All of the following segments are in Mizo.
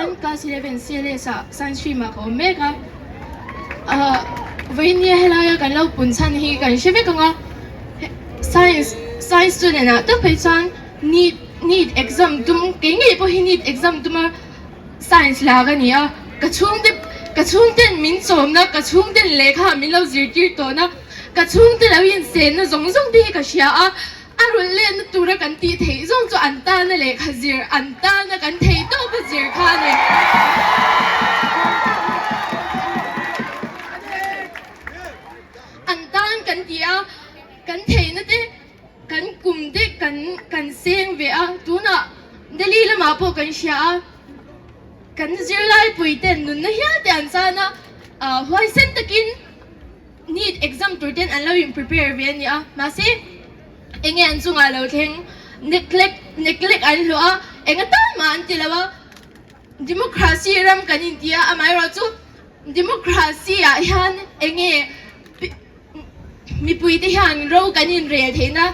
chuan class 11 CLS ah science stream ah ka awm mek a. Ahh vawinia helaia kan lo pun chhan hi kan hre vek ang a, science science student ah tak phei chuan NEET NEET exam tum kei ngei pawh hi NEET exam tuma science la ka ni a, ka chhungte ka chhungten min chawmna ka chhungten lehkha min lo zirtir tawhna ka chhungte lo insenna zawng zawng te hi ka hria a. A rulh lehna tura kan tih theih zawng chu an tana lehkha zir, an tana kan thei tawp a zir kha a ni. An tan kan ti a, kan theihna te, kan kum te kan kan seng ve a, tunah Delhi lamah pawh kan hria a, kan zirlaipui ten nunna hial te an chan a, huaisen takin, NEET exam tur ten an lo in prepare ve a ni a, mahse enge an chungah lo thleng neglect neglect an hlawh a, enga tan mah an ti lo a, democracy ram kan in ti a, amaherawhchu democracy ah hian enge mipui te hian ro kan in rel theihna.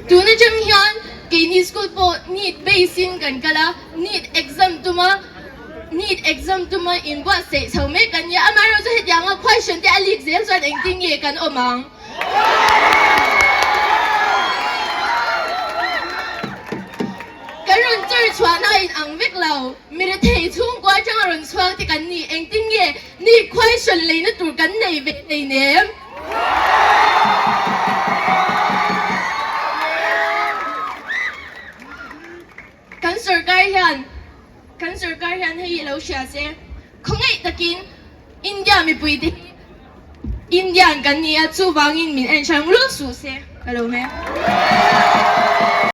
Tun atang hian keini school pawh NEET base in kan kal a, NEET exam tuma NEET exam tuma inbuatsaih chho mek kan nia. Amaherawhchu hetianga question te a leak zel chuan engtin nge kan awm ang? Kan rawn chawr chhuahna a inang vek lo. Mi rethei chhungkua atanga rawn chhuak te kan ni. Engtin nge NEET question leina tur kan nei ve hleinem? Kan sorkar hian kan sorkar hian hei lo hria se khawngaih takin India mipui te hi Indian kan ni a chuvangin min en hrang lul suh se ka lo hmel.